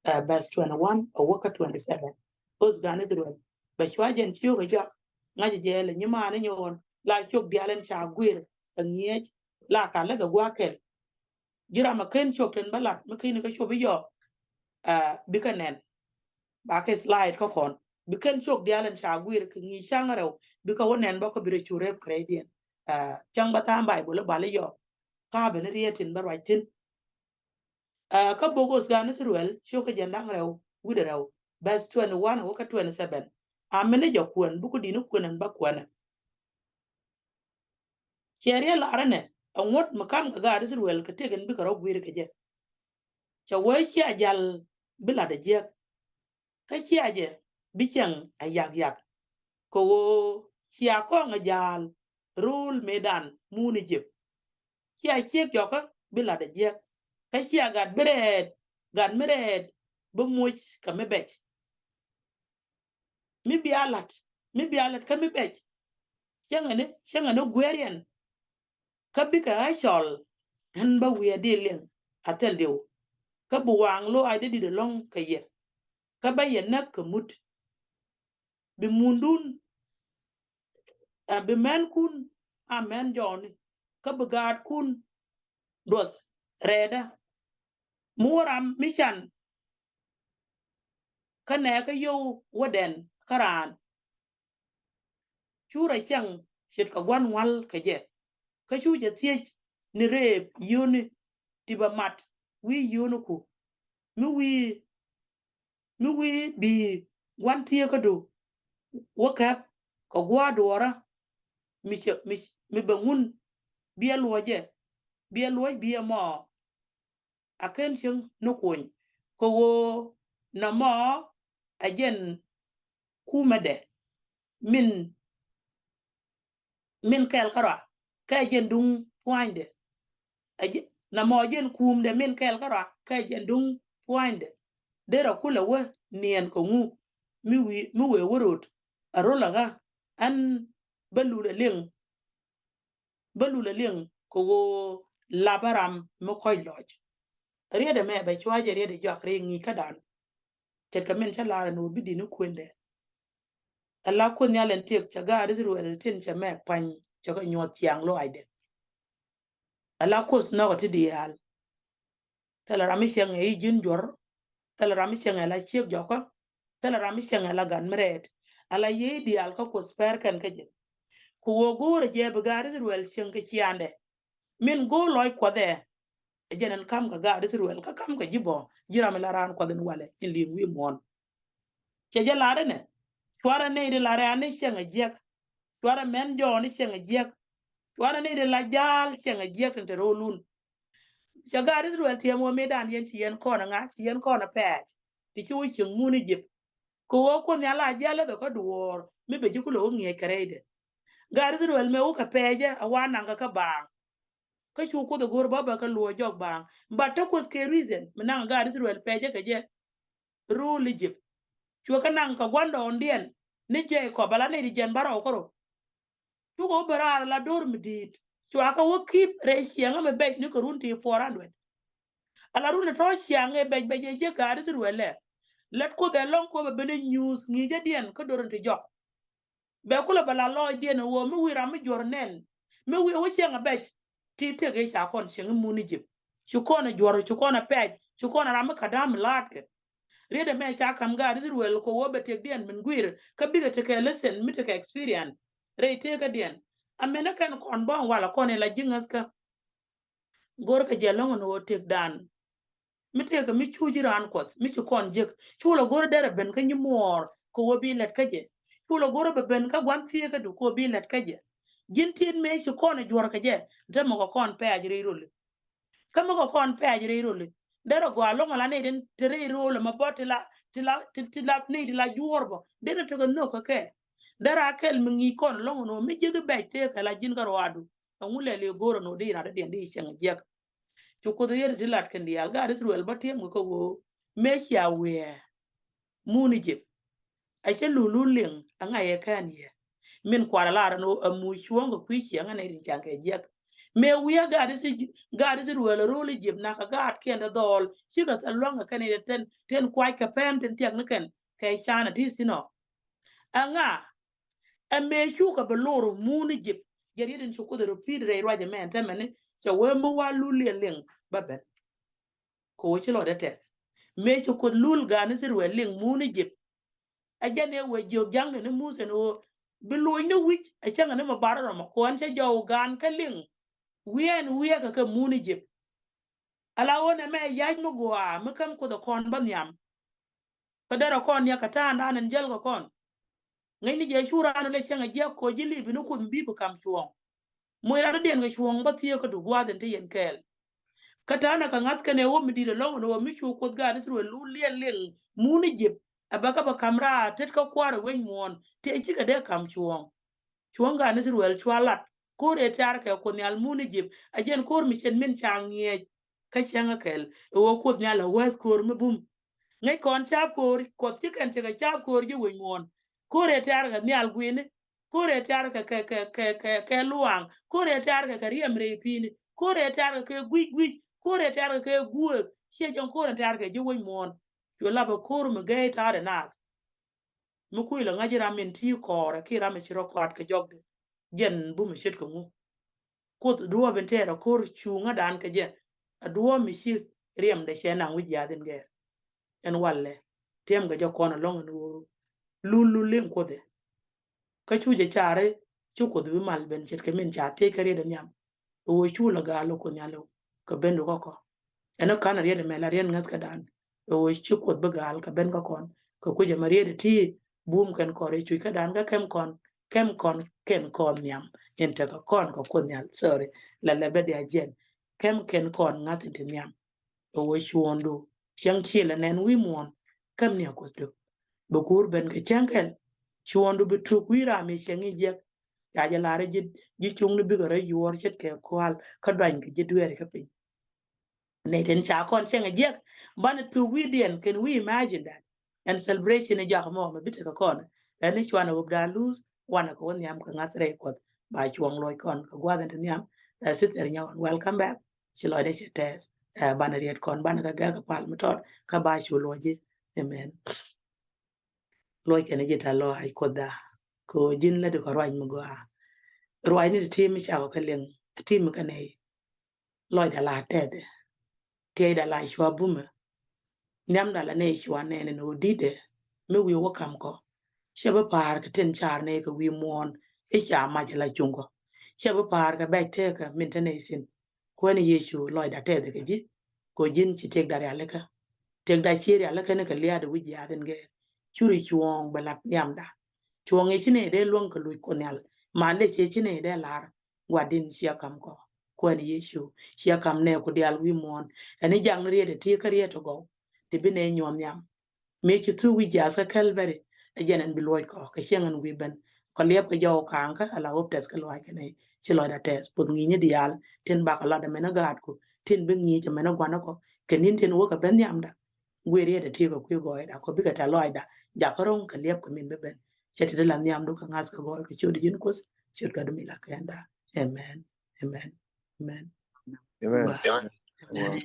Ɛ bɛth twenty one ɛ wä kä twenty seven. Ɣöth gan Israel bɛ cua jɛn ciök ɛ jɔak. Ŋa̱c jɛ lɛ nyimaani nyɔɔn la ciök diaal in ca guir ɛ ŋi̱eec la ka lek ɛ gua̱a̱k kɛl. Ji̱ ram a ken cop tin bä lat mi keni kä cop i̱ yɔ. Bikɛ nɛn ba kɛ slide kä kɔn bi ken cop diaal in ca guir kɛ ŋi̱i̱c ca̱ŋ rɛw bikɛ wä nɛn bä kä bi rɛ cu rep kɛ rɛydiɛn. Cäŋ bä tha̱a̱ŋ Baibol i̱ bal i̱ yɔ. Ka ben i̱ riet tin bä ruac thi̱n. Kä bok Ɣöth gan Israel ciök kä jiɛn da̱ŋ rɛw wi̱cdɛ rɛw bɛth twenty one wä kä twenty seven. Amäni jɛ kuɛn buk di̱n i̱ kuɛn ɛn bä kuɛnɛ. Ciɛ riet lar ɛnɛ ɛŋuɔ̱t mi kam kɛ gaat Israel kɛ tëk in bikɛ rɔ gui̱i̱r kɛ jɛ. Cɛ wee cia jal bi lat ɛ jiäk. Kä cia jɛ bi cieŋ ɛ yak yak. Kɛ ɣöö cia kɔŋ ɛ ja̱a̱l ro̱o̱l mëëdan muun Ijip. Cia ciek jɔkä bi lat ɛ jiäk. Kä cia gat bi rɛɛt gat mi rɛɛt bi muc kɛ mi bɛc. Mi bia la̱t mi bia la̱t kä mi bɛc. Cäŋɛ ni cäŋɛ ni gueeriɛn. Kä bikɛ ɣä cɔl ɣän bä wi̱i̱ a dee liŋ a thil diw. Kä bi waŋ lo̱aacdä di̱t ɛlɔ̱ŋ kɛ yɛ. Kä bä yɛ näk kɛ mut. Bi mundun ɛ bi mɛnkun a mɛn jɔɔni. Kä bi gaatkun duɔth rɛɛdä. Mi wä ram mi can kä nɛɛkä yio̱w wädɛn kä raan. Cu rɔ cäŋ ce̱tkɛ gua̱n ŋua̱l kɛ jɛ. Kä cu jɛ thiec ni reep yio̱ni ti bɛ mat wi̱i̱ yio̱niku. Mi wi̱i̱ mi wi̱i̱ bi̱i̱ gua̱n thieekädu wä kɛp kɛ gua̱a̱r duɔɔrä. Mi cɛ mi mi bɛ ŋun biɛ luɔcɛ biɛ luɔc biɛ mɔ. A ken cieŋ ni kuny kɛ ɣöö nɔmɔ ɛ jɛn kumɛdɛ min min kɛl kärɔa kɛ jɛn duŋ pua̱nydɛ. Nɔmɔ jɛn kumdɛ min kɛl kärɔa kɛ jɛn duŋ pua̱nydɛ. Derɛ kulɛ wä niɛn kɛ ŋu mi wëë wä rot ɛ rol ɛ ɣä ɛn bä lul ɛ liŋ. Bä lul ɛ liŋ kɛ ɣöö lapä ram mi kɔc lɔc. Riet ɛmɛ bɛ cua jɛ riet ɛ jɔak ri ŋi̱i̱c kädan. Ce̱tkɛ min cä lar ɛn ɣöö bi di̱t ni kuendɛ. Ala Kuoth Nhial ɛn tiek cɛ gaat Israel tin cɛ mɛk pa̱ny cɛ kɛ nyuɔth ciaŋ lɔaacdɛ. Ala Kuoth nɔk ɛ ti diaal. Thilɛ ram mi cieŋɛ i̱ ji̱n juɔ̱r. Thilɛ ram mi cieŋɛ la ciek jɔkä. Thilɛ ram mi cieŋɛ la gat mi rɛɛt. Ala yiey diaal kä Kuoth pɛr kɛn kä jɛ. Kɛ ɣöö go̱o̱rɛ jɛ bi gaat Israel cieŋ kɛ ciaaŋdɛ. Min go̱o̱r lɔc Kuɔth ɛ. Ɛ jɛn ɛn ka̱m kɛ gaat Israel kä ka̱m kɛ ji̱ bɔ, ji̱ ram in la raan Kuɔth in walɛ in li̱i̱m wi̱i̱ muɔ̱ɔ̱n. Cɛ jɛ lar inɛ, cuarɛ nɛy ti la rɛ̈ɛ̈n ni cieŋ a jiäk. Cuarɛ mɛn jɔɔk ni cieŋ a jiäk. Cuarɛ nɛy ti la ja̱a̱l cieŋ a jiäk tin te ro̱o̱lun. Cɛ gaat Israel tiɛm ɣöö mëëdan yɛn ci yɛn kɔn a ŋa̱c, ci yɛn kɔn a pɛɛc. Ti ci wä cieŋ muun Egypt. Kɛ ɣöö Kuoth Nhial a ji̱ a läth ɛ kä duɔ̱ɔ̱r mi bɛ ji̱ kulɛ wä ŋi̱eec kɛ rɛydɛ. Gaat Israel mëë wä kɛ pɛɛcä a wa naŋ kɛ kä baaŋ. Kä cu Kuoth ɛ go̱r bä bɛ kɛ luɔ̱ɔ̱c jɔk baaŋ. But te Kuoth kɛ reason mi naŋ gaat Israel pɛɛcä kɛ jɛ. Rule Egypt. Cuɛ kɛ naŋ kɛ gua̱ndɔɔŋdiɛn ni Jacob ala nɛy ti jiɛn bärɔw kärɔ. Cukɛ wä ben raar ala do̱r mi di̱i̱t. Cua kɛ wä keep rɛy ciɛŋä mi bɛc ni kɛ run ti four hundred. Ala run tɔ̱ ciaŋ ɛ bɛc bɛc ɛ jiɛ gaat Israel ɛ. Lät Kuoth ɛlɔ̱ŋ kɛ wä bɛ ben ɛ nyuuth ŋi̱i̱cädiɛn kä do̱r in ti jɔk. Bɛ kulɛ bɛ la lɔɔcdiɛn ɛ ɣöö mi wi̱i̱ ram mi juɔ̱r nɛn. Mi wi̱i̱ wä ciɛŋ ɛ bɛc. Ti tëk ɛ ca kɔn cieŋ i̱ mun Egypt. Ci kɔn ɛ juɔ̱r, ci kɔn ɛ pɛc, ci kɔn ɛ ram mi kä da̱a̱m mi la̱a̱tkɛ. Riet ɛmɛ ca ka̱m gaat Israel kɛ ɣöö bɛ tëkdiɛn min gui̱i̱r kä bikɛ tekɛ lesson mi tekɛ experience. Rɛy tëëkädiɛn. Amɛn ɛ kɛn kɔn bä walɛ kɔn in la ji̱ ŋäthkä. Go̱rkɛ jɛ lɔ̱ŋ ɛn ɣöö tëkdan. Mi tëëkɛ mi cu ji̱ raan Kuɔth mi ci kɔn jek. Cu lɛ go̱rɛ derɛ ben kä nyimuɔɔr kɛ ɣöö bi lɛt kä jɛ. Cu lɛ go̱rɛ bɛ ben kä gua̱n thieekädu kɛ ɣöö bi lɛt kä jɛ. Ji̱n tiet mëë ci kɔn ɛ juɔ̱r kɛ jɛ. Te mɛ kɛ kɔn pɛɛc rɛy roli. Kä mi kɛ kɔn pɛɛc rɛy roli. Derɛ gɔaa lɔ̱ŋ ala nɛy tin te rɛy roli mɛ bä ti la, ti la, ti, ti la nɛy ti la juɔ̱ɔ̱r bä. Derɛ tekɛ nhök kɛ kɛ. Derɛ a kɛl mi ŋi̱i̱c kɔn lɔ̱ŋ ɛn ɣöö mi jiäk i̱ bɛc tëëkɛ la ji̱n kä ruaadu. Ɛŋu lɛl i̱ go̱o̱r ɛn ɣöö di rat i̱diɛn di cieŋ jiäk. Cu Kuoth riet ti lat kɛn diaal gaat Israel bä tiɛm kɛ kä ɣöö mëë cia wiɛɛ. Mun Egypt. A cä lul lul liŋ a ŋa̱c ɛ kɛn yɛ. Min kuarɛ lar ɛn ɣöö a muc cuɔ̱ɔ̱ŋ kɛ kui̱ ciɛŋ ɛn ɛ rin caŋ kɛ jiäk. Mëë wi̱i̱ a gaat Is-, gaat Israel a ro̱o̱l Egypt nakä gaatkiɛn ti dhɔɔl cikɛ thil lua̱ŋ kɛ kɛn ɛ tin, tin kuac kɛ pɛm tin thiak ni kɛn kɛ can a ti thin ɔ. Ɛŋa? Ɛ mëë cukɛ bi lor mun Egypt. Jɛ riet in cu Kuoth ɛ repeat rɛy ruac ɛmɛ ɛn tɛmɛ ni cɛ wee mi wa lul liɛn liŋ bä ben. Kɛ wee ci lɔcdɛ tɛth. Mëë ci Kuoth lul gaat Israel liŋ mun Egypt. Ɛ jɛn ɛ wee jiök ja̱ŋdɛ ni Muthɛ ni ɣöö bi loc ni wi̱c ɛ cäŋɛ ni mi bar rɔmɔ kɛ ɣän cä jɔw gaan kä liŋ. Wi̱i̱ ɛn wi̱i̱ ɛ kɛ kɛ mun Egypt. Ala ɣöö nɛmɛ ɛ ya̱c mi gɔaa mi käm Kuoth ɛ kɔn bä nhiam. Kä derɛ kɔn niak kɛ ta̱a̱ŋdan in jäl kɛ kɔn. Ŋäcni jɛ cu raan in lɛ cäŋ a jiäk kɔ ji̱ li̱p in Kuoth mi bi bi ka̱m cuɔ̱ɔ̱ŋ. Moc rat dɔ̱diɛn kɛ cuɔ̱ɔ̱ŋ bä thieekädu gua̱a̱th in te yɛn kɛɛl. Kä ta̱a̱nɛ kɛ ŋa̱th kɛn ɛ ɣöö mi di̱t ɛlɔ̱ŋ in ɣöö mi cu Kuoth gaat Israel lul liɛn liŋ mun Egypt. Ɛ bɛ kä bɛ ka̱m raar tet kä kua̱r ɛ wec muɔ̱ɔ̱n tëë cikɛ dee ka̱m cuɔ̱ɔ̱ŋ. Cuɔ̱ŋ gaat Israel cua lat ko̱r ëë tiaar kɛ Kuoth Nhial mun Egypt. A jɛn ko̱r mi cen min ca ŋiɛc kä cäŋ ɛ kɛl ɛ ɣöö Kuoth Nhial ɛ wääth ko̱r mi bum. Ŋäc kɔn ca̱a̱p ko̱o̱r Kuɔth ci kɛn cɛ kɛ ca̱a̱p ko̱o̱r ji̱ wec muɔ̱ɔ̱n. Ko̱r ëë tiaar kɛ nhial gui̱ni. Ko̱r ëë tiaar kɛ kɛ kɛ kɛ kɛ kɛ luaaŋ. Ko̱r ëë tiaar kɛ kɛ riɛm rɛy pi̱i̱ni. Ko̱r ëë tiaar kɛ kɛ gui̱c gui̱c. Ko̱r ëë tiaar kɛ kɛ guäth. Ciɛ jɔŋ ko̱r ëë tiaar kɛ ji̱ wec muɔ̱ɔ̱n. Cu lapɛ ko̱r mi gɛy ta̱a̱dɛ naath. Mi kui̱ lɛ ŋa̱c i̱ ram in ti kɔɔrɛ ki ram in ci rɔ kɔaat kɛ jɔkdɛ. Jɛn bum mi ce̱tkɛ ŋu. Kuoth duɔ̱ɔ̱p in tɛɛr a ko̱r cuŋädan kɛ jɛ. A duɔ̱ɔ̱p mi ci riɛmdɛ cɛ naŋ wi̱c yath in gɛɛr. Ɛn walɛ tiɛm kɛ jɛ kɔn ɛlɔ̱ŋ ɛn ɣöö lul lul liŋ Kuoth ɛ. Kä cu jɛ caari ci Kuoth bi mal ben ce̱tkɛ min ca thiec kä riet ɛ nhiam. Ɛ ɣöö cu lɛ gaal ɛ Kuoth Nhial ɛ kɛ ben du kä kɔ. Ɛn ɛ ka̱n ɛ riet ɛmɛ la riet ŋäth kädan. Ɛ ɣöö ci Kuoth bi gaal kɛ ben kä kɔn kɛ kui̱c ɛmɛ riet ɛ ti buum kɛn kɔn rɛy cuc kädan kä kɛm kɔn kɛm kɔn kɛn kɔn nhiam. In tekɛ kɔn kɛ Kuoth Nhial, sorry. La lɛ bɛ dia jiɛn kɛm kɛn kɔn ŋa̱th in te nhiam. Ɛ ɣöö cuɔ̱ɔ̱ŋdu cäŋ ci lɛ nɛn wi̱i̱ muɔ̱ɔ̱n käm ni a Kuothdu. Bɛ guur ben kɛ cäŋ kɛl cuɔ̱ɔ̱ŋdu bi tuk wi̱i̱ ram i̱ cäŋ i̱ jiäk. Ca jɛ lar ji̱ ji̱ cuŋni bikɛ rɔ yuɔɔr ce̱tkɛ kua̱l kä duanykɛ ji̱ dueeri kä piny. Nɛy tin ca kɔn cäŋ i̱ jiäk banɛ tuk wi̱i̱diɛn kɛn wi̱i̱ imagine that. Ɛn celebration i̱ jɔak mɔ mɛ bi tekɛ kɔn. Ɛn i̱ cuanɛ ɣöpdan luuth wanɛ kɛ wä nhiam kɛ ŋa̱th rɛy Kuɔth ba cuɔ̱ɔ̱ŋ luɔc kɔn kɛ gua̱a̱th in te nhiam. Ɛ sister Nyawan, welcome back. Ci lɔcdɛ cɛ tɛth. Ɛ banɛ riet kɔn banɛ kɛ gɛk kɛ pal mi tɔt kä ba cu luɔc ji̱. Amen. Luɔc kɛn ji̱ tɛ̈th lɔaac Kuothda. Kɛ ɣöö ji̱n lätdi kɛ ruac mi gɔaa. Ruacni ti ti mi cakɔ kɛ liŋ ti mi kɛ nɛy. Lɔcdɛ la tɛthɛ. Tiɛcdɛ la cua bumɛ. Nhiamdɛ la nɛy cua nɛn ɛn ɣöö di̱tdɛ mi wi̱i̱ wä ka̱m kɔ. Cɛ bi pa̱a̱r kɛ tin ca̱r nɛy kɛ wi̱i̱ muɔ̱ɔ̱n. i̱ ca mac la cuŋ kɔ. Cɛ bi pa̱a̱r kɛ bɛc tëëkä min te nɛy thi̱n. Kuäär ni Yecu lɔcda tɛth kɛ ji̱. Kɛ ɣöö ji̱n ci tëkda rialikä. Tëkda ci rialikä ni kɛ lia̱a̱dɛ wi̱c jiaath in gɛɛr. Curi cuɔ̱ɔ̱ŋ bɛ la̱t nhiamda. Cuɔ̱ɔ̱ŋ ëë ci nɛy dee luäŋ kɛ luc Kuɔth Nhial. Malɛ cɛ ci nɛy dee la̱r. Gua̱di̱n ciɛ ka̱m kɔ. Kuäär ni Yecu ciɛ ka̱m nɛɛku diaal wi̱i̱ muɔ̱ɔ̱n. Ɛn i̱ jak ni riet ɛ ti kä riet ɛ gɔw. Ti bi nɛy nyuɔ̱ɔ̱n nhiam. Mëë ci thuk wi̱c jiaath kä Calvary, ɛ jɛn ɛn bi luɔc kɔ kɛ cieŋ ɛn wi̱i̱ ben. Kɔ liɛp kɛ jɔw ka̱a̱ŋkä ala wä tɛth kɛ luac kɛnɛ ci lɔcda tɛth. Puɔth ŋi̱i̱cni diaal tin bakɛ lɔcda mɛn ɛ gaatku, tin bi ŋi̱i̱c ɛmɛn ɛ gua̱n ɛ kɔ kɛ ni̱n tin wä kɛ ben nhiamda. Guiir yet ɛ ti kɛ kui̱ gɔɔyda kɔ bikɛ tɛth lɔcda jakä ro̱ŋ kɛ liɛp kɛ min bi ben. Cɛ ti ti la nhiamdu kɛ ŋa̱th kɛ gɔɔy kɛ ciötdu ji̱n Kuoth, ciöt Gädu mi la kɛnda. Amen. Amen. Amen. Amen. Amen.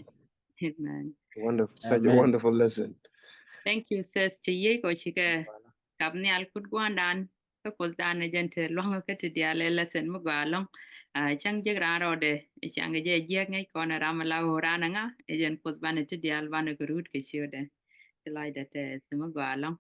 Amen. Wonderful, such a wonderful lesson. Thank you, sis. Ci yiëë kɔ cikɛ kap nhial kut gua̱ndan. Kä Kuothdan ɛ jɛn te lua̱ŋ kä ti diaal ɛ lesson mi gɔaa ɛlɔ̱ŋ. Cäŋ jek raan rɔɔdɛ cäŋ jɛ jiäk ŋäc kɔn ram ala ɣöö raan ɛ ŋa ɛ jɛn Kuoth banɛ ti diaal banɛ kɛ ruut kɛ ciötdɛ. Ci lɔcdɛ tɛth mi gɔaa ɛlɔ̱ŋ.